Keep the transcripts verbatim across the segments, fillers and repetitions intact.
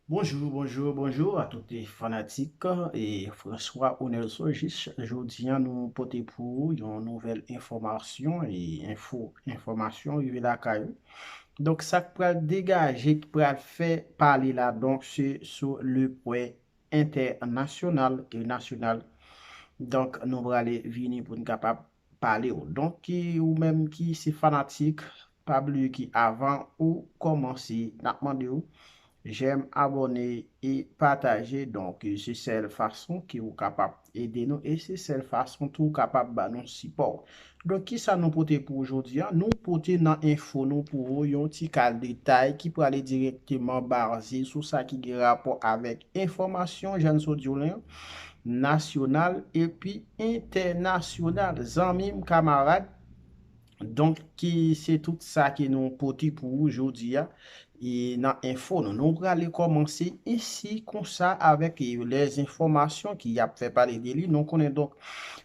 Bonjou, bonjou, bonjou a tout fanatik e François Onelson. Jis jodi a, nou pote pou ou yon nouvèl enfòmasyon e enfo, enfòmasyon rive lakay ou. Donk, sa k pral degaje, ki pral fè pale la, donk, se sou le pwen entènasyonal e nasyonal. Donk, nou prale vini pou n kapab pale w. Donk, ki, ou menm ki se fanatik, pa bliye ki avan ou kòmanse, n ap mande w jèm, abòne e pataje. Donk, se sèl fason ke ou kapab ede nou e se sèl fason tou ou kapab ba nou sipò. Donk, kisa nou pote pou ou jodi a? Nou pote nan enfo nou pou ou yon ti kal detay ki prale dirèkteman baze sou sa ki gen rapò avèk enfòmasyon Jèn Sodyolen, nasyonal epi entènasyonal. Zanmi m, kamarad, donk, ki se tout sa ke nou pote pou ou jodi a, e nan enfo nou. Nou prale kòmanse isi konsa avèk, e, lèzenfòmasyon ki ap fè pale de li. Nou konnen, donk,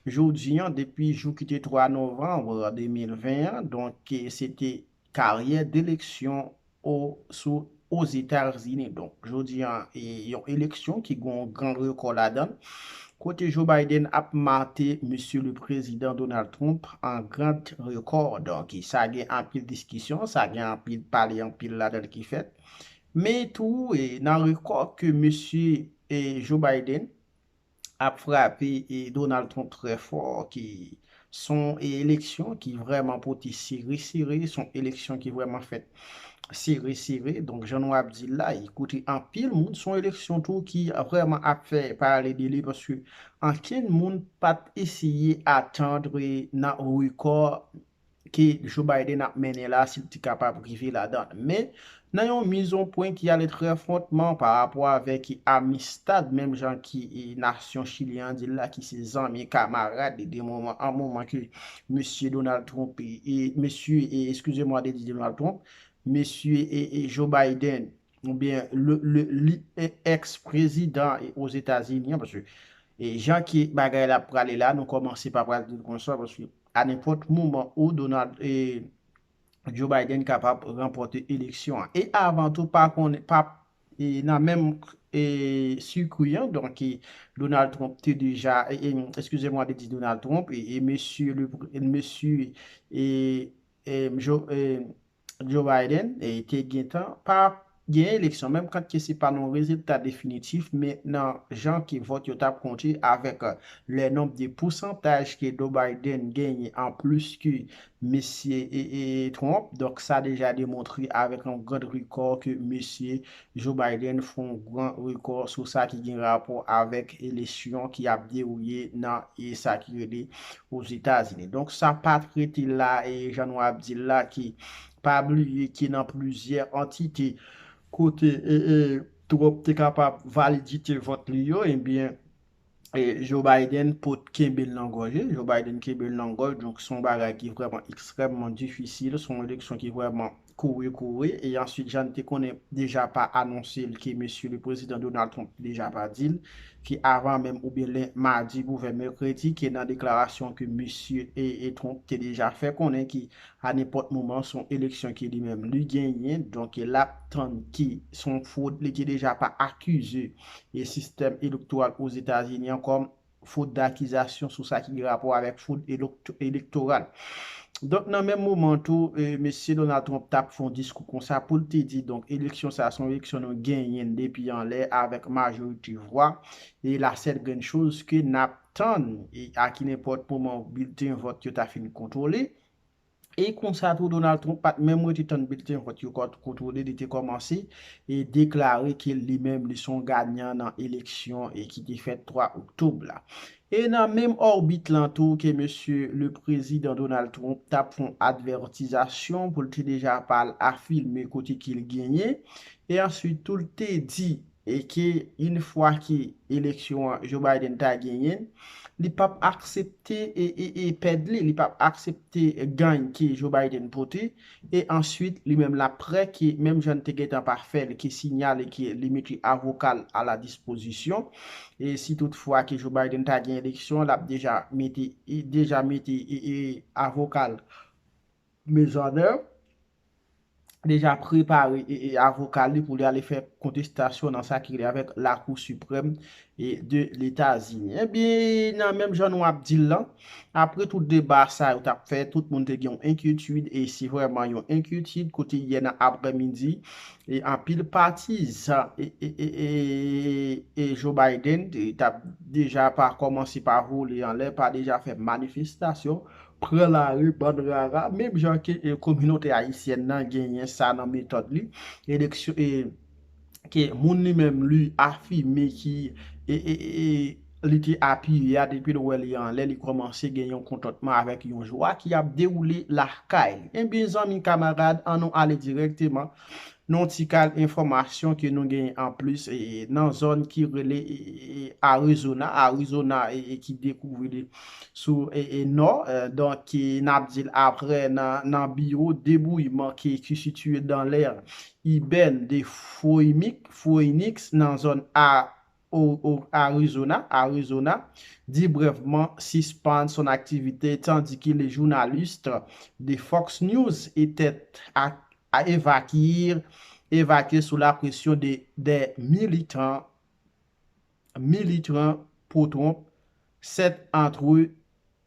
jodi a, depi jou ki te twa novanm de mil ven an, donk, e, se te karyè deleksyon o, sou, Ozetazini. Donk, jodi a, e, yon eleksyon ki gen yon gran rekò ladan l, kote Joe Biden ap mate Mesye le Prezidan Donald Trump an gran rekò. Donk, sa gen anpil diskisyon, sa gen anpil pale, anpil ladan l ki fèt. Men tou, e, nan rekò ke Mesye, e, Joe Biden ap frape, e, Donald Trump trè fò, ki s on eleksyon ki vrèman pote sere sere, s on eleksyon ki vrèman fèt sere sere. Donk, jan nou ap di l la, e kote anpil moun, se yon eleksyon tou ki vrèman ap fè pale de li, paske ankenn moun pa t eseye atann nan rekò ke Joe Biden ap mennen la, si l te kapab rive ladan l. Men, nan yon mizonpwen ki ale trè fòtman pa rapò avèk amistad, menm jan ki e, nasyon chilyen an di l la, ki se zanmi, kamarad, e de moman an moman ke mesye Donald Trump, e, e mesye, e, excusez-moi de dire Donald Trump, mesye e, e Joe Biden, oubyen le, le, li, e, ex-prezidan e, Ozetazini an, paske e, jan ke bagay la ap prale la, nou kòmanse pa pral di l konsa, paske a nenpòt moman ou Donald, e, Joe Biden kapab ranpòte eleksyon an. E avan tou, pa konnen, pa, e, nan menm e, sikwi an, donk, e, Donald Trump te deja, e, e, excusez-moi de dire Donald Trump, e, e mesye, le, mesye, e, e, Joe, e, Joe Biden, e, te gentan pa gen eleksyon, menm kan ke se pa nan rezilta definitif, men nan jan ke vòt yo t ap konte avèk, e, le nonb de pousantaj ke Joe Biden genyen an plis ke mesye, e, e, Trump. Donk, sa deja demontre avèk yon gran rekò ke mesye Joe Biden fè yon gran rekò sou sa ki gen rapò avèk eleksyon ki ap dewoule nan, e, sa ki rele Ozetazini. Donk, sa pa t rete la, e, jan nou ap di l la, ki pa bliye ke nan plizyè antite kote, e, e, Trump te kapab validite vòt li yo, ebyen, e, Joe Biden pot kenbe l nan gòje. Joe Biden kenbe l nan gòj, donk se yon bagay ki vrèman ekstrèmman difisil, se yon eleksyon ki vrèman kouri kouri, e answit, jan n te konnen deja pa anonse l ke mesye le prezidan Donald Trump deja pa di l, ke avan menm oubyen len, madi pou vè mèkredi, ke nan deklarasyon ke mesye e, e Trump te deja fè konnen ke a nenpòt moman, se yon eleksyon ke li menm li genyen, donk l ap tann ke se yon fwod, li te deja pa akize e sistèm elektoral Ozetazini an kòm fwod dakizasyon sou sa ki gen rapò avèk fwod elokto-, elektoral. Donk, nan menm moman tou, e, mesye Donald Trump t ap fè yon diskou konsa pou l te di, donk, eleksyon sa a se yon eleksyon nou genyen depi anlè avèk majorite vwa, e la sèl grenn choz ke n ap tann, e a ki nenpòt moman bilten vòt yo ta fin kontwole. E konsa tou, Donald Trump pa t menm rete tann bilten vòt yo kont-, kontwole, li te kòmanse e deklare ke li menm, li se yon ganyan nan eleksyon e ki te fèt twa oktòb la. E nan menm òbit lan tou ke mesye le prezidan Donald Trump t ap fè yon advètizasyon pou l te deja pa al afime kote ke l genyen. E answit tou, l te di e ke yon fwa ke eleksyon an Joe Biden ta genyen l, li p ap aksepte e, e, e pèd li, li p ap aksepte gany ke Joe Biden pote, e answit, li menm l ap prè ke, menm jan l te gentan pa fè l, ke sinyale ke li mete avoka l a la dispozisyon, e si tout fwa ke Joe Biden ta gen eleksyon, l ap deja mete, e, deja mete, e, e avoka l mezanèv, deja prepare, e, e avoka li pou li ale fè kontestasyon nan sa ki rele avèk Lakou Siprèm, e, de Letazini. Ebyen, nan menm jan nou ap di l lan, apre tout deba sa yo t ap fè, tout moun te gen yon enkyetid, e se vrèman yon enkyetid, kote yè nan aprèmidi, e anpil patizan, e, e, e, e, e Joe Biden, e, t ap deja pa kòmanse pa vole anlè, pa deja fè manifestasyon, pran lari, bann rara, menm jan ke, e, kominote ayisyèn nan genyen sa nan metòd li, eleksyon, e, ke moun li menm li afime ki, e, e, e, li te apiye a, depi l wè li anlè, li kòmanse gen yon kontantman avèk yon jwa ki ap dewoule lakay li. Ebyen, zanmi, kamarad, ann nou ale dirèkteman nan yon ti kal enfòmasyon ke nou genyen anplis, e, nan zòn ki rele, e, e, Arizona, Arizona, e, e, ki dekouvri li sou, e, e, nò, e, donk, e, n ap di l apre nan, nan biwo debouyman ki, ki sitiye dan lè ibèn de Phoenix, Phoenix, nan zòn a, o, o, Arizona, Arizona, dit brièvement suspendre son activité, tandis que les journalistes de Fox News étaient à, à évacuer, évacuer sous la pression de, des militants, militants pro-Trump. Sept entre eux,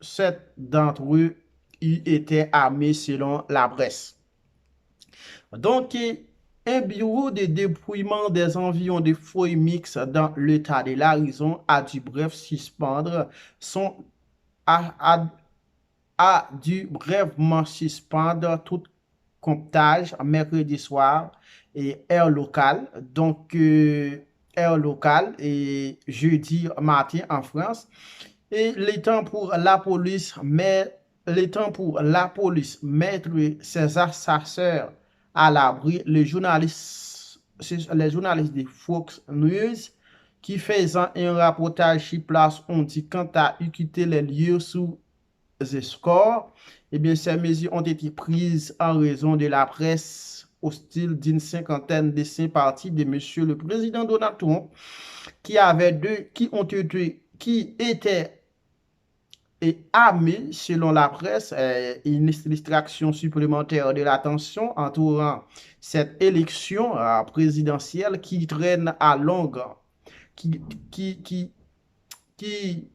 sept d'entre eux y étaient armés, selon la presse. Donc, un bureau de dépouillement des environs de Phoenix dans l'État de l'Arizona a dû bref suspendre son, a, a, a dû brièvement suspendre toute konptaj mèkredi swa, e, è lokal. Donk, e, è lokal, e, jedi maten an Frans. E letan pou lapolis, mè, letan pou lapolis mèt sèzasasè a labri, le jounalis, se, les journalistes de Fox News qui faisant un reportage sur place ont dit quant à eux quitter les lieux sous escorte, eh bien, ces mesures ont été prises en raison de la presse hostile d'une cinquantaine de sympathies de Monsieur le Président Donald Trump, qui avait deux, qui ont été, qui étaient et armés, selon la presse, euh, une distraction supplémentaire de l'attention entourant cette élection, euh, présidentielle qui traîne à longue, qui, qui, qui, qui,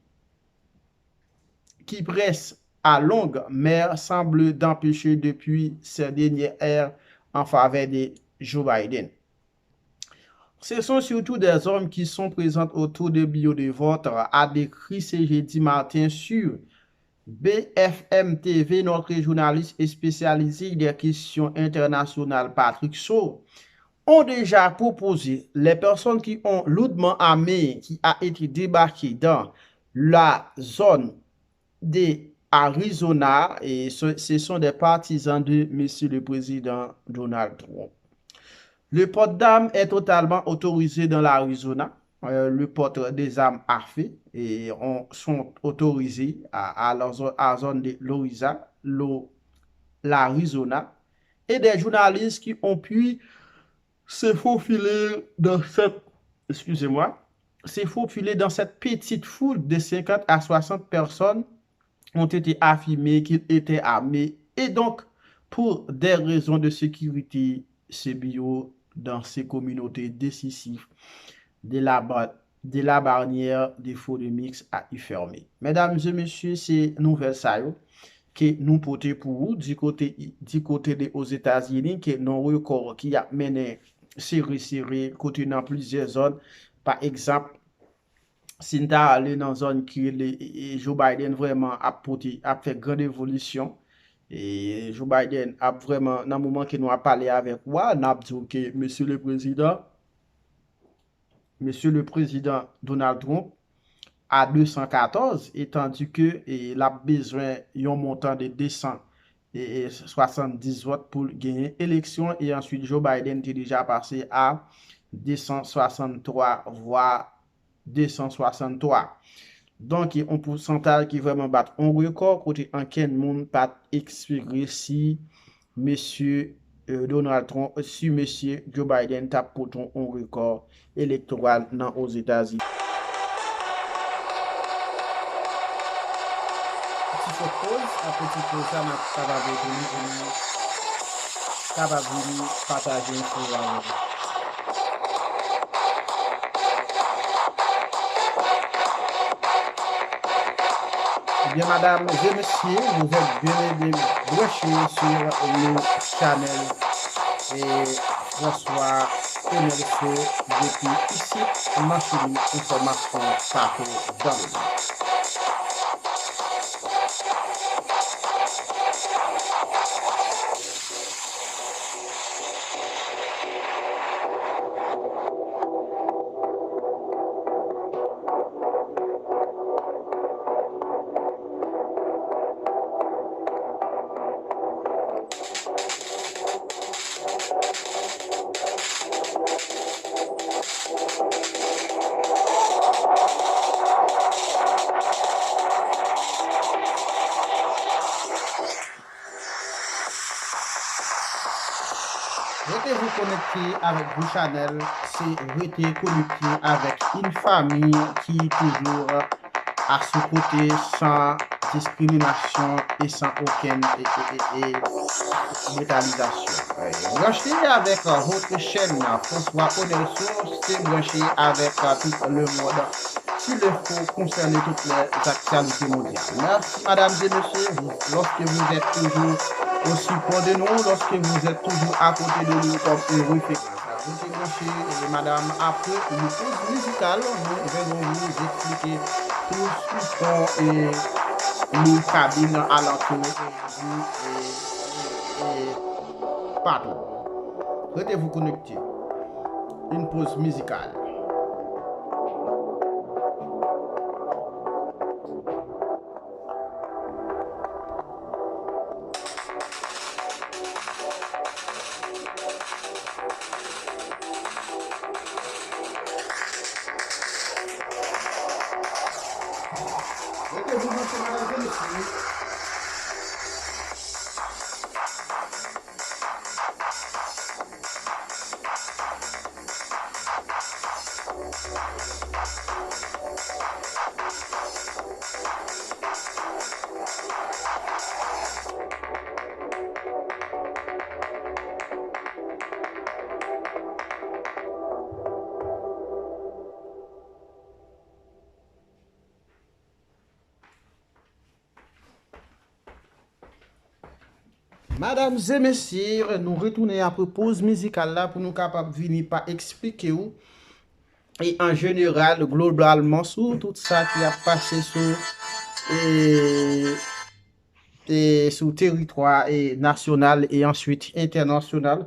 qui presse à longue, mais semble d'empêcher depuis ces dernières heures en faveur de Joe Biden. Ce sont surtout des hommes qui sont présents autour des bureaux de vote, a décrit ce jeudi matin sur B F M T V notre journaliste spécialisé des questions internationales Patrick Saw. Ont déjà proposé les personnes qui ont lourdement armées qui a été débarqué dans la zone de Arizona, et ce, ce sont des partisans de Monsieur le Président Donald Trump. Le port d'armes est totalement autorisé dans l'Arizona. Euh, le port des armes à feu et on, sont autorisés à, à la zo-, à zone de l'Oriza-, l'O-, l'Arizona. Et des journalistes qui ont pu se faufiler dans cette, excusez-moi, se faufiler dans cette petite foule de cinquante à soixante personnes ont été affirmés qu'ils étaient armés et donc, pour des raisons de sécurité, ce bureau dans ces communautés décisives de la ba-, de la barrière de Fort Mix a eu fermé. Mesdames et messieurs, se nouvèl sa yo ke nou pote pou ou di kote, di kote de Ozetazini, ke nan rekò ki ap mennen sere sere, kote nan plizyè zòn, pa egzanp, si n ta ale nan zòn ki rele, e, e, Joe Biden vrèman ap pote, ap fè gran revolisyon. E Joe Biden ap vrèman, nan moman ke nou ap pale avèk ou a, n ap di w ke Mesye le Prezidan, Mesye le Prezidan Donald Trump a de san katòz, e tandi ke, e, l ap bezwen yon montan de de san e, e, swasanndiz vòt pou l genyen eleksyon, e answit Joe Biden te deja pase a de san swasanntwa vwa, de san swasanntwa. Donk, yon pousantaj ki vrèman bat yon rekò, kote ankenn moun pa t espere si mesye, e, Donald Trump, si mesye Joe Biden t ap pote yon rekò elektoral nan Ozetazini. Ti kout poz, apre ti poz sa, n ap kapab retounen pou nou kapab vin pataje enfo yo avèk nou. Eh bien, mesdames et messieurs, vous êtes bien, bien branchés sur le channel et François Emelso depi isit nan Chili, enfòmasyon patou dans le monde. Rete vous connecter avec vous Chanel, se rete konekte avèk yon fanmi ki toujou asou kote san diskriminasyon e san okenn e, e, e, e, brutalizasyon. Branche avec votre chaîne François Onelso, se branche avec tout le monde. Si le faut concerner toutes les actualités mondiales. Merci, mesdames et messieurs, vous, lorsque vous êtes toujours au support de nous, lorsque vous êtes toujours à côté de nous comme une référence. Rete branche, e, madam, apre yon poz mizikal, nou venons vous expliquer tout ce qu'on, e, nou kabin alantou, e, di, e, e, Patwon. Rete vous connecté. Une pause musicale. Rete vous branchés, mesdames et messieurs. Madam e mesye, nou retounen apre poz mizikal la pou nou kapab vini pa eksplike w e an jeneral, globalman, sou tout sa ki ap pase sou e, e sou teritwa e nasyonal e answit entènasyonal.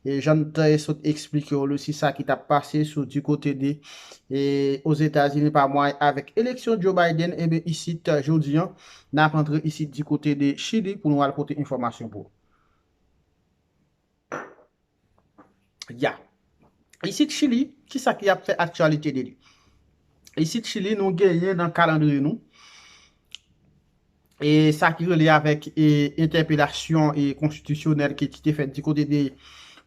E jan n te sot eksplike w, se sa ki t ap pase sou di kote de e Ozetazini pa mwayen avèk eleksyon Joe Biden, ebyen isit jodi an, n ap antre isit di kote de Chili pou nou al pote enfòmasyon pou ou. Ya. Isit Chili, kisa ki ap fè aktyalite de li? Isit Chili, nou genyen nan kalandriye nou e sa ki rele avèk e entèpelasyon e konstitisyonèl ki, ki te fèt di kote de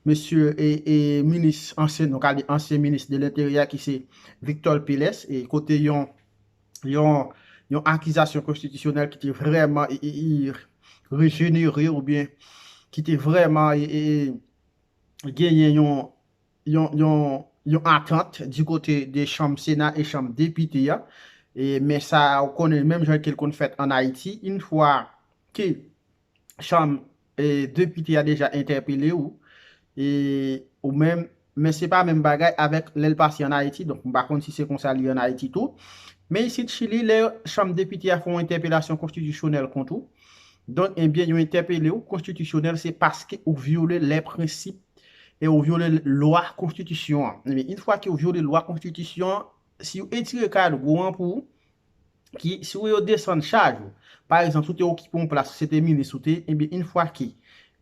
mesye e, e minis ansyen, nou ka di ansyen minis de lenteryè ki se Victor Peles, e kote yon, yon, yon akizasyon konstitisyonèl ki te vrèman e, e, e rejenere oubyen ki te vrèman e, e, e genyen yon, yon, yon, yon atant di kote de chanm Sena e chanm depite a. E, men sa, ou konnen, menm jan ke l konn fèt ann Ayiti, yon fwa ke chanm e, depite a deja entèpele w, e, ou menm, men se pa menm bagay avèk lè l pase ann Ayiti. Donk, m pa konn si se konsa li ann Ayiti tou. Men isit Chili, lè chanm depite a fè yon entèpelasyon konstitisyonèl kont ou, donk, ebyen, yo entèpele w konstitisyonèl, se paske ou vyole lè prensip e ou vyole lwa konstitisyon an. Ebyen, yon fwa ke ou vyole lwa konstitisyon an, si yo etire kado an pou ou, ki, si yo desann chaj ou, pa egzanp, si w te okipe yon plas, se te minis ou te, ebyen, yon fwa ke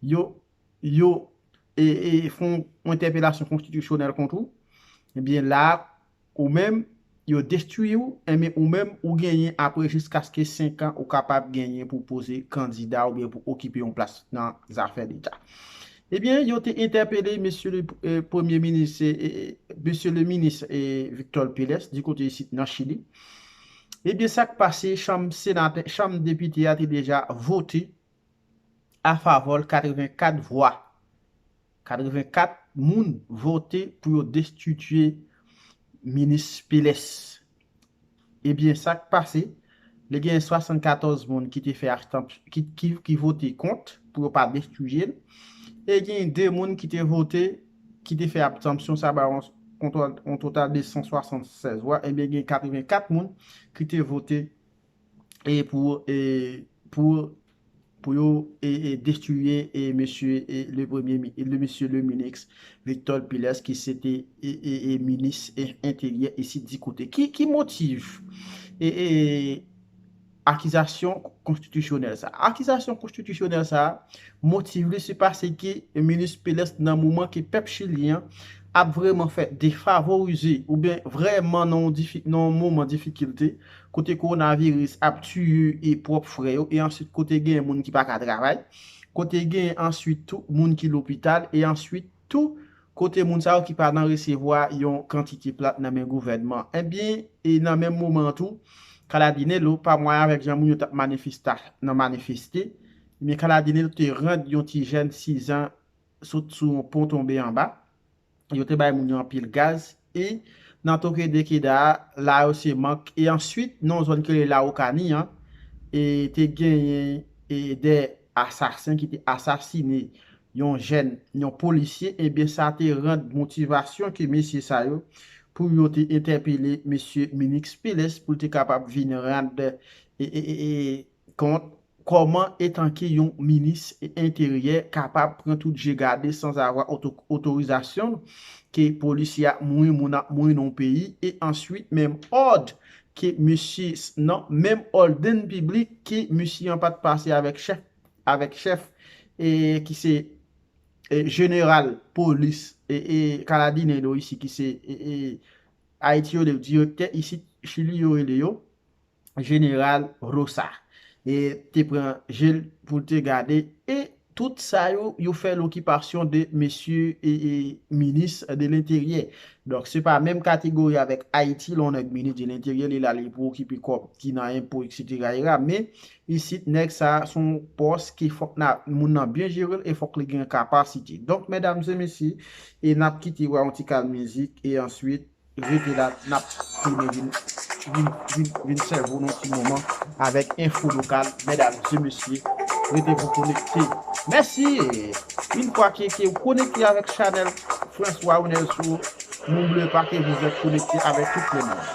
yo, yo e, e, fè yon entèpelasyon konstitisyonèl kont ou, ebyen, la, ou menm, yo destwi w, enben, ou menm, ou genyen apre jiskaske senk an, ou kapab genyen pou poze kandida oubyen pou okipe yon plas nan zafè Leta. Ebyen, yo te entèpele mesye le, e, premye minis, e, e, mesye le minis, e, Victor Peles, di kote isit nan Chili. Ebyen, sa k pase, chanm senatè, chanm depite a te deja vote a favè l, katrevenkat vwa. Katrevenkat moun vote pou yo destitye minis Peles. Ebyen, sa k pase, li gen swasannkatòz moun ki te fè abstanp-, ki, ki, ki vote kont pou yo pa destitye l. E gen de moun ki te vote, ki te fè abstansyon, sa ba yon, yon total de san swasannsèz vwa. Ebyen, gen katrevenkat moun ki te vote e pou, e, pou, pou yo, e, e, destitye, e, mesye, e, le premye mi-, e, le mesye le minis Victor Peles, ki se te, e, e, e, minis, e, enteryè isit di kote. Ki, ki motiv, e, e, akizasyon konstitisyonèl sa? Akizasyon konstitisyonèl sa, motiv li se paske minis Peles nan moman ke pèp chilyen an ap vrèman fè defavorize oubyen vrèman nan yon difi-, nan yon moman difikilte, kote kowonaviris ap tiye e pwòp frè yo, e answit kote gen moun ki pa ka travay, kote gen answit tou moun ki lopital, e answit tou kote moun sa yo ki pa nan resevwa yon kantite plat nan men gouvènman. Ebyen, e nan menm moman an tou, Caladinello, pa mwayen avèk jan moun yo t ap manifesta-, nan manifeste, ebyen Caladinello te rann yon ti jèn sizan sot sou yon pon tonbe anba. Yo te bay moun yo anpil gaz. E nan Toque de Queda a, la yo se mank. E answit, nan yon zòn ki rele Lawokani an, e te genyen e de asasen ki te asasine yon jèn, yon polisye. Ebyen, sa te rann motivasyon ke mesye sa yo, pou yo te entèpele mesye Minix Peles pou l te kapab vin rann e, e, e, e kont kòman etanke yon minis enteryè kapab pran tout je gade sanzavwa oto- otorizasyon ke polisye ap mouri, moun ap mouri nan yon peyi, e answit menm òd ke misye s- nan menm òdn piblik ke misye an pa t pase avèk chèf avèk chèf e ki se e, jeneral polis e, e Kaladinenyo isi ki se e, e, Ayiti yo, direktè isit Chili yo rele yo jeneral Rosa. E te pran je l pou l te gade e tout sa yo, yo fè lokipasyon de mesye e, e minis de lenteryè. Donk se pa menm kategori avèk Ayiti, lè yon nèg minis de lenteryè li la li pou okipe kòb ki nan enpo, etsetera. Men isit nèg sa se yon pòs ki fòk na, moun nan byen jere l e fòk li gen kapasite. Donk medam e mesye, e n ap kite w a yon ti kal mizik e answit rete la, n ap tounen vin vin vin vin sèvi w nan ti moman avèk enfo lokal, medam e mesye, rete pou konekte. Mèsi. Yon fwa ke ke w konekte avèk chanèl François Onelso, n'oubliez pas que vous êtes connecté avec tout le monde.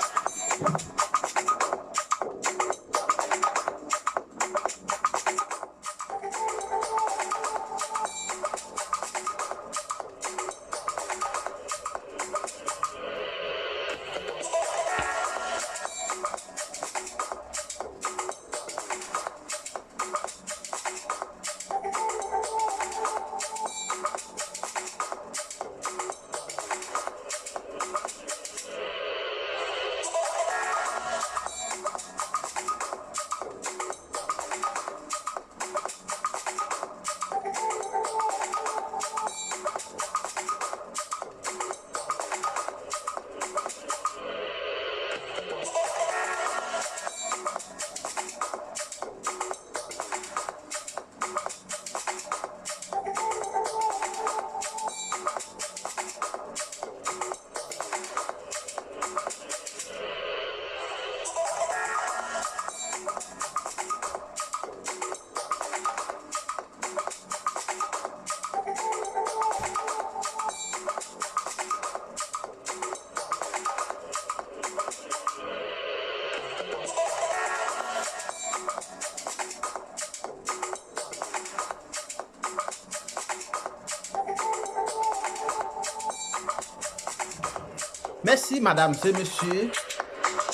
Mèsi, madam e mesye,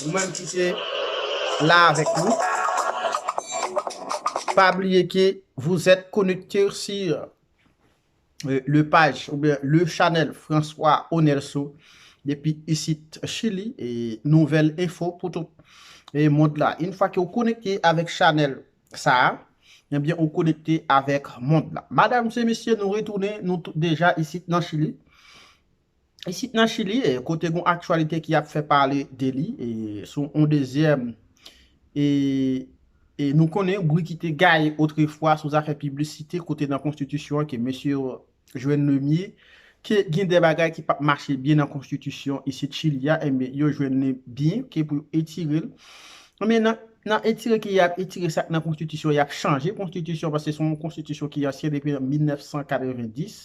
ou menm ki te la avèk nou. Pa bliye ke vous êtes connectés sur euh, le page oubyen le chanèl François Onelso depi isit Chili e nouvèl enfo pou tout e mond la. Yon fwa ke w konekte avèk chanèl sa a, ebyen ou konekte avèk mond la. Madam e mesye, nou retounen, nou tout deja isit nan Chili. Isit nan Chili, e, kote gon aktyalite ki ap fè pale de li, e, sou yon dezyèm, e, e nou konnen bri ki te gaye otrefwa sou zafè piblisite kote nan konstitisyon an ke mesye jwenn le mye, ke gen de bagay ki p ap mache byen nan konstitisyon isit Chili a, enben yo jwenn le byen ke pou yo etire l. Men nan, nan etire ke y ap etire sa k nan konstitisyon, y ap chanje konstitisyon, paske se yon konstitisyon ki ansyen depi mil nèf san katrevenndis,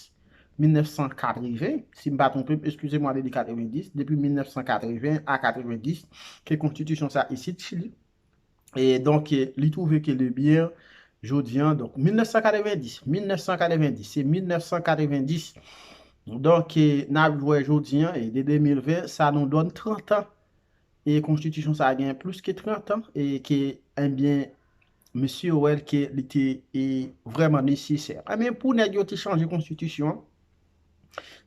mil nèf san katreven, si m pa twonpe m, eskize mwa, li di katrevenndis, depi mil nèf san katreven a katrevenndis, ke konstitisyon sa isit Chili. E donk, e, li twouve ke le byen, jodi an, donk, mil nèf san katrevenndis, mil nèf san katrevenndis, se mil nèf san katrevenndis. Donk, e, n ap wè jodi an, e de de mil ven, sa nou donn trant an. E konstitisyon sa a gen plis ke trant an, e ke, ebyen, mesye yo wè l ke li te, e, vrèman nesesè. Ebyen, pou nèg yo te chanje konstitisyon an,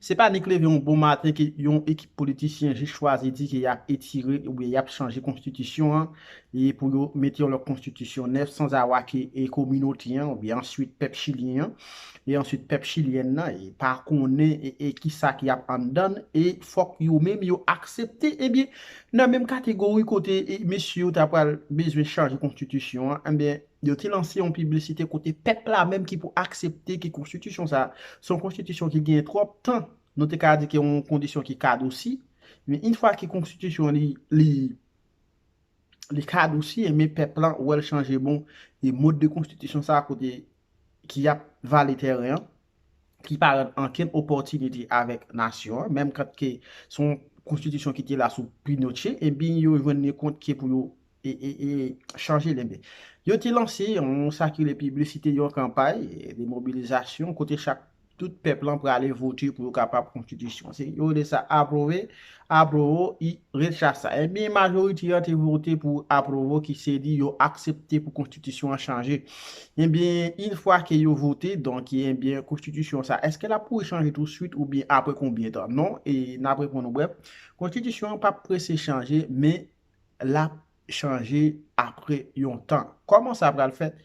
se pa nik leve yon bon maten ke yon ekip politisyen jis chwazi di ke y ap etire oubyen y ap chanje konstitisyon an, e pou yo mete yon lòt konstitisyon nèf, sanzawa ke, e, kominote an, oubyen answit pèp chilyen an, e answit pèp chilyèn nan, e pa konnen, e, e kisa ki ap anndan l, e fòk yo menm yo aksepte, ebyen, nan menm kategori kote, e, mesye yo ta pral bezwen chanje konstitisyon an, ebyen, yo te lanse yon piblisite kote pèp la menm ki pou aksepte ke konstitisyon sa, se yon konstitisyon ki gen twòp tan, nou te ka di ke yon kondisyon ki kadousi, men yon fwa ke konstitisyon li, li, li kadousi, ebyen pèp la wè l chanje bon, e mòd de konstitisyon sa kote ki ap vale tèren an, ki pa rann ankenn opòtinite avèk nasyon an, menm kan ke se yon konstitisyon ki te la sou Pinochet, ebyen yo jwenn li kont ke pou yo e, e, e chanje l, enben, yo te lanse yon sa ki rele piblisite, yon kanpay, e, de mobilizasyon kote chak tout pèp lan prale vote pou yo kapab konstitisyon. Se, yo rele sa apwouve, apwouve, i recha sa. Ebyen, majorite an te vote pou apwouve, ki se di yo aksepte pou konstitisyon an chanje. Ebyen, yon fwa ke yo vote, donk, ebyen, konstitisyon sa, èske l ap kouri chanje touswit oubyen apre konbyen tan? Non, e n ap reponn ou brèf. Konstitisyon an p ap prese chanje, men l ap chanje apre yon tan. Kòman sa pral fèt?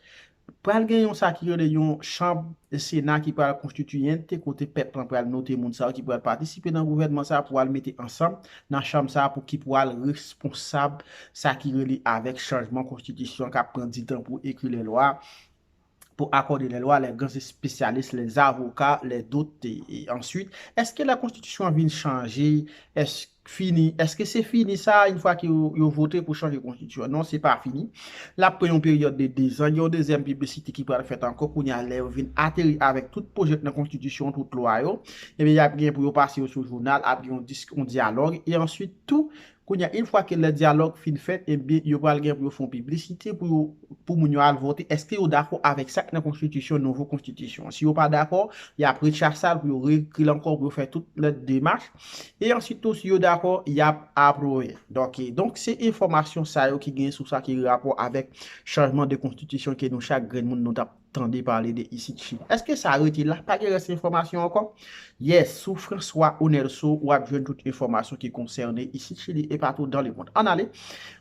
Pral gen yon sa ki rele yon chanm Sena ki pral konstitiye, kote pèp lan pral note moun sa yo ki pral patisipe nan gouvènman sa pou al mete ansanm nan chanm sa pou ki pral responsab sa ki rele avèk chanjman konstitisyon k ap pran ditan pou ekri lè lwa, pou akòde lè lwa, les grands spécialistes, les avocats, les doutes, e, e answit, èske la konstitisyon an vin chanje? Èske fini, èske se fini sa, yon fwa ke yo, yo vote pou chanje konstitisyon? Non, se pa fini. L ap pran yon peryòd de dezan, gen yon dezyèm piblisite ki pral fèt ankò, kounye a, lè yo vin ateri avèk tout pwojè nan konstitisyon, tout lwa yo, ebyen, y ap gen pou yo pase yo sou jounal, ap gen yon dis-, yon dyalòg, e answit tou, kounye a, yon fwa ke lè dyalòg fin fèt, ebyen, yo pral gen pou yo fè yon piblisite pou yo, pou moun yo al vote, èske yo dakò avèk sa k nan konstitisyon, nouvo konstitisyon. Si yo pa dakò, y ap recha sa l pou yo reekri l ankò, pou yo fè tout lòt demach. E answit tou, si yo dakò, y ap apwouve. Donk, e, donk, se enfòmasyon sa yo ki gen sou sa ki rapò avèk chanjman de konstitisyon ke nou chak grenn moun nou t ap tande pale de isit Chili. Èske sa rete la? Pa gen rès enfòmasyon ankò? Yes, sou François Onelso, w ap jwenn tout enfòmasyon ki konsène isit Chili e patou dans le monde. Ann ale,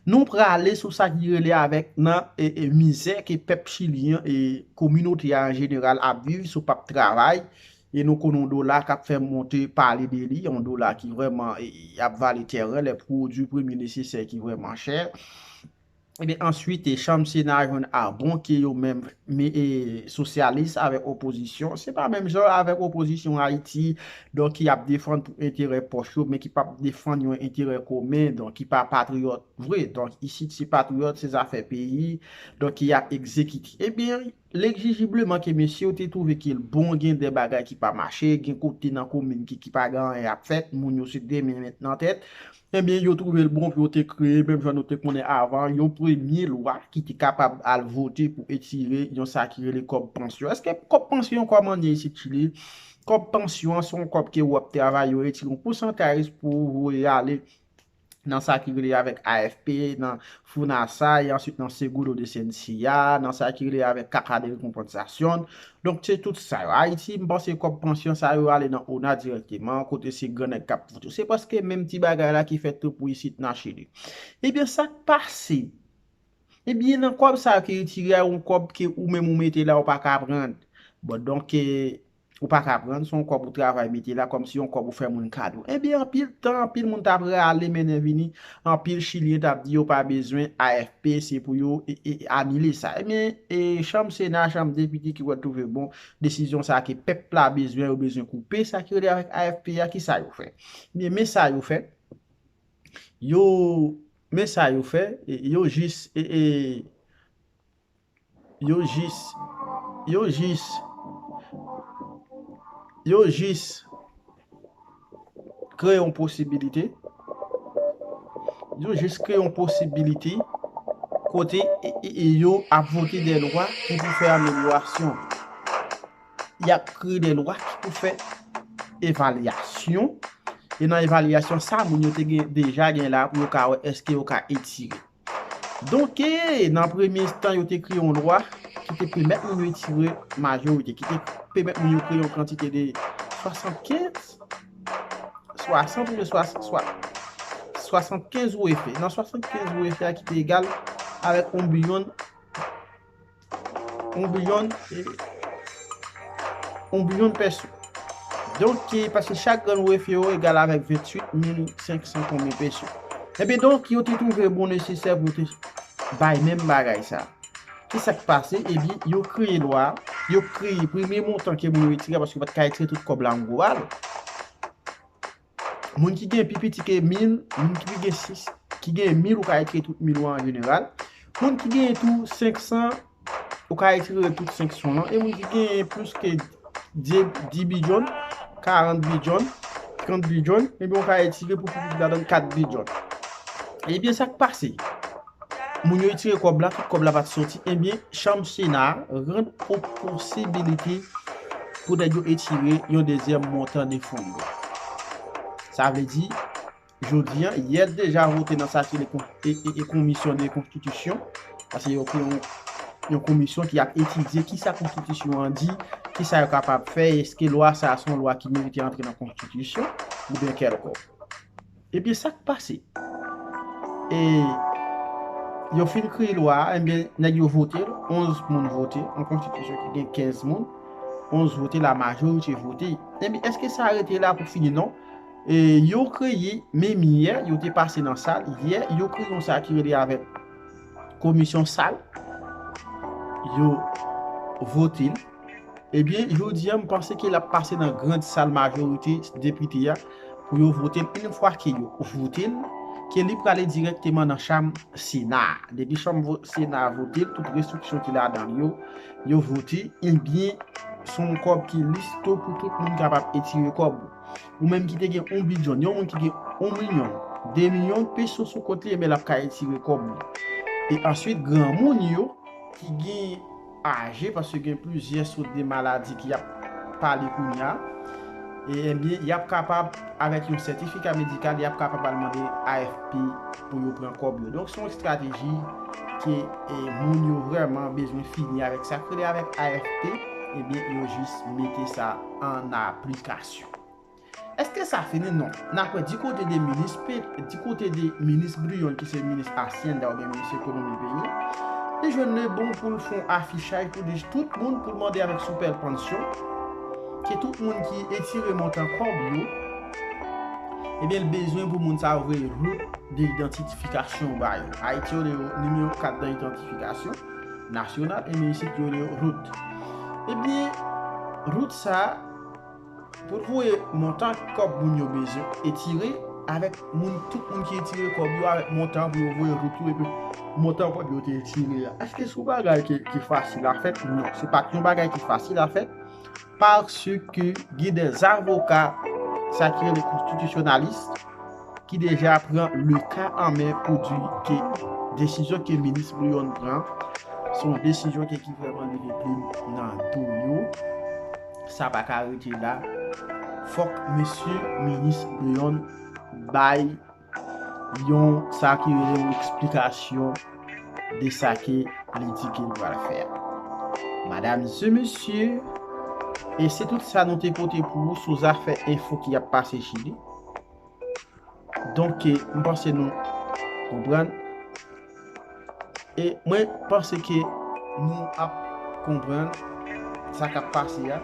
nou prale sou sa ki rele avèk nan, e, e, mizè ke pèp chilyen e kominote a an jeneral ap viv sou p ap travay. E nou konnen yon dola k ap fè monte pale de li, yon dola ki vrèman, e, e, ap vale tèren, lè pwodui premye nesesè ki vrèman chè. Ebyen, answit, e, chanm Sena a jwenn abon ke yo menm, men, e, sosyalis avèk opozisyon. Se pa menm jan avèk opozisyon Ayiti, donk, ki ap defann pou enterè pòch yo, men ki p ap defann yon enterè komen, donk, ki pa patriyòt vre. Donk, isit, se patriyòt, se zafè peyi, donk, ki ap egzekite. Ebyen, lejizibleman ke mesye yo te twouve ke l bon, gen de bagay ki pa mache, gen kote nan komin ki, ki pa gen anyen ap fèt, moun yo se de men met nan tèt. Ebyen, yo twouve l bon pou yo te kreye, menm jan nou te konnen avan, yon premye lwa ki te kapab al vote pou etire yon sa ki rele kòb pansyon. Èske kòb pansyon kòman ye isit Chili? Kòb pansyon an se yon kòb ke w ap travay, yo retire yon pousantaj pou voye ale nan sa ki rele avèk A F P, nan FONASA, e answit nan Seguro de Ciencia, nan sa ki rele avèk Caja de Recompensación. Donk, se tout sa yo. Ayiti, m panse kòb pansyon sa yo ale nan ona dirèkteman, kote se gran nèg k ap fout yo. Se prèske menm ti bagay la ki fèt tou pou isit nan Chili. Ebyen, sa k pase? Ebyen, nan kòb sa yo ki retire a, yon kòb ke ou menm ou mete la, ou pa ka pran. Bon, donk, e, ou pa ka pran, se yon kòb ou travay mete la, kòmsi yon kòb ou fè moun kado. Ebyen, anpil tan, anpil moun t ap rale mennen vini, anpil Chilyen t ap di yo pa bezwen A F P, se pou yo, e, e, anile sa. Ebyen, e, chanm Sena, chanm depite ki wè twouve bon, desizyon sa ke pèp la bezwen, yo bezwen koupe sa ki rele avèk A F P a, ki sa yo fè? Ebyen, men sa yo fè. Yo, men sa yo fè, e, yo jis, e, e, yo jis, yo jis, yo jis kreye yon posibilite, yo jis kreye yon posibilite kote, e, e, e, yo ap vote de lwa ki pou fè amelyorasyon. Y ap kreye de lwa ki pou fè evalyasyon. E nan evalyasyon sa, moun yo te gen, deja gen la pou yo ka wè èske yo ka etire. Donk, e, nan premye tan, yo te kreye yon lwa ki te pèmèt moun yo etire majorite, ki te pèmèt moun yo kreye yon kantite de swasannkenz, swasant oubyen swasant, swa, swasannkenz U F, nan swasannkenz U F a ki te egal avèk yon bilyon, yon bilyon, e, yon bilyon peso. Donk, e, paske chak grenn U F yo egal avèk venntuit mil senksan konbyen peso. Ebyen, donk, yo te twouve bon nesesè pou yo te bay menm bagay sa. Ki sa k pase? Ebyen, yo kreye lwa, yo kreye premye montan ke moun yo retire, paske yo pa t ka retire tout kòb la yon gwo bal. Moun ki gen pi piti ke mil, moun ki gen sis, ki gen mil, ou ka retire tout mil ou an jeneral. Moun ki gen tou senksan, ou ka retire tout senksan lan. E moun ki gen plis ke dis, dis bidyon, karant bidyon, trant bidyon, ebyen, ou ka retire pou pi piti ladan kat bidyon. Ebyen, sa k pase? moun yo etire kòb la, tout kòb la pa t soti, ebyen, chanm Sena a rann posibilite pou nèg yo etire yon dezyèm montan de fon yo. Sa vle di, jodi a, yè deja vote nan sa ki rele e, e, e komisyon de konstitisyon, paske yo kreye yon, yon komisyon ki ap etidye kisa konstitisyon an di, kisa yo kapab fè, èske lwa sa a se yon lwa ki merite antre nan konstitisyon, oubyen kèlkòk. Ebyen, sa k pase? E yo fin kreye lwa a, ebyen, nèg yo vote l, onz moun vote, yon konstitisyon ki gen kenz moun, onz vote, la majorite vote. Ebyen, èske sa rete la pou fini? Non. E yo kreye, menm yè, yo te pase nan sal, yè, yo kreye yon sa ki rele avèk komisyon sal, yo vote l. Ebyen, jodi a, m panse ke l ap pase nan grand sal majorite depite a pou yo vote l. Yon fwa ke yo vote l, ke li prale dirèkteman nan chanm Sena a. Depi chanm vo- Sena a vote l, tout restriksyon ki ladan l yo, yo vote, ebyen, se yon kòb ki liste pou tout moun kapab etire kòb ou. Ou menm ki te gen yon bidyon, yon moun ki gen yon milyon, de milyon peso sou kont li, ebyen, l ap ka etire kòb li. E answit, granmoun yo ki gen aje, paske gen plizyè sòt de maladi ki ap pale kounye a, e, ebyen, y ap kapab, avèk yon sètifika medikal, y ap kapab al mande A F P pou yo pran kòb yo. Donk, se yon estrateji ke, e, moun yo vrèman bezwen fini avèk sa k rele avèk A F P, ebyen, yo jis mete sa an aplikasyon. Èske sa fini? Non. N ap wè di kote de minis pe, di kote de minis Brion, ki se minis Hacienda oubyen minis ekonomi peyi, li jwenn le bon pou l fè yon afichaj pou di tout moun pou l mande avèk sou pèl pansyon, ke tout moun ki etire montan kòb yo, ebyen, l bezwen pou moun sa yo voye rout de idantifikasyon ba yo. Ayiti yo rele yo nimewo kat dan idantifikasyon nasyonal, ebyen, isit yo rele yo rout. Ebyen, rout sa a, pou l voye montan kòb moun yo bezwen etire, avèk moun, tout moun ki etire kòb yo, avèk montan pou yo voye rout yo, epi montan kòb yo te etire a. Èske se yon bagay ki, ki fasil a fèt? Non, se pa t yon bagay ki fasil a fèt, paske gen de zavoka, sa ki rele konstitisyonalis, ki deja pran le ka an men pou di ke desizyon ke minis Brion pran, se yon desizyon ke ki vrèman leve plim nan do yo. Sa pa ka rete la. Fòk mesye minis Brion bay yon, sa ki rele yon eksplikasyon de sa ke li di ke l pral fè a. Madam e mesye, e se tout sa nou te pote pou ou sou zafè enfo ki ap pase Chili. Donk, e, m panse nou konprann. E mwen panse ke nou ap konprann sa k ap pase a.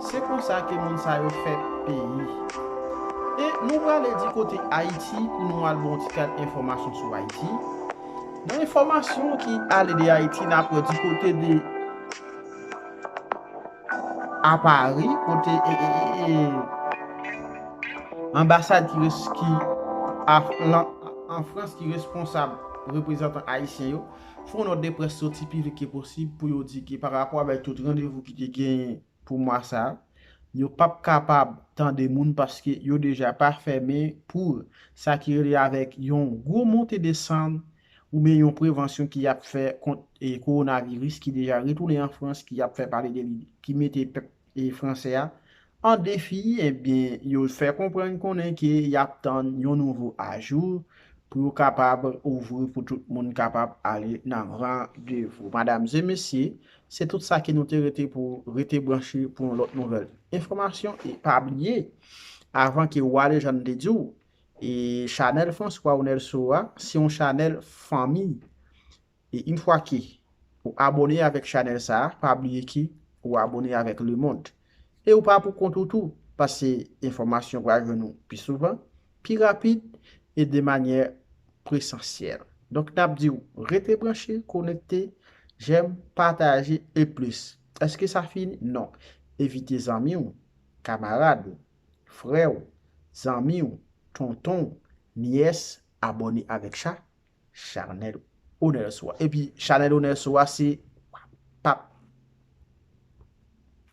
Se konsa ke moun sa yo fè peyi. E nou prale di kote Ayiti pou nou al ba w ti kal enfòmasyon sou Ayiti. Nan enfòmasyon ki ale de Ayiti, n ap wè di kote de a Pari, kote, e, e, e, e, anbasad ki res-, ki a, lan-, an Frans ki responsab reprezantan ayisyen yo, fè yon nòt de près soti pi vit ke posib pou yo di ke pa rapò avèk tout randevou ki te genyen pou mwa sa a, yo p ap kapab tande moun paske yo deja pa fèmen pou sa ki rele avèk yon gwo monte desann oubyen yon prevansyon ki ap fè kont, e, kowonaviris ki deja retounen an Frans, ki ap fè pale de li, ki mete pèp, e, fransè a an defi, ebyen, yo fè konprann konnen ke y ap tann yon nouvo ajou pou yo kapab ouvri pou tout moun kapab ale nan randevou. Madam e mesye, se tout sa ke nou te rete pou rete branche pou yon lòt nouvèl enfòmasyon. E pa bliye, avan ke wa Lejann te di w, e chanèl François Onelso a, se yon chanèl fanmi. E yon fwa ke ou abòne avèk chanèl sa a, pa bliye ke ou abòne avèk lemonn. E ou pa pou kont ou tou, paske enfòmasyon pral jwenn ou pi souvan, pi rapid e de manyè presansyèl. Donk, n ap di w, rete branche, konekte, jèm, pataje e plis. Èske sa fini? Non. Envite zanmi w, kamarad ou, frè w, zanmi w, tonton w, nyès, abòne avèk cha-, chanèl Onelso a. Epi, chanèl Onelso a, se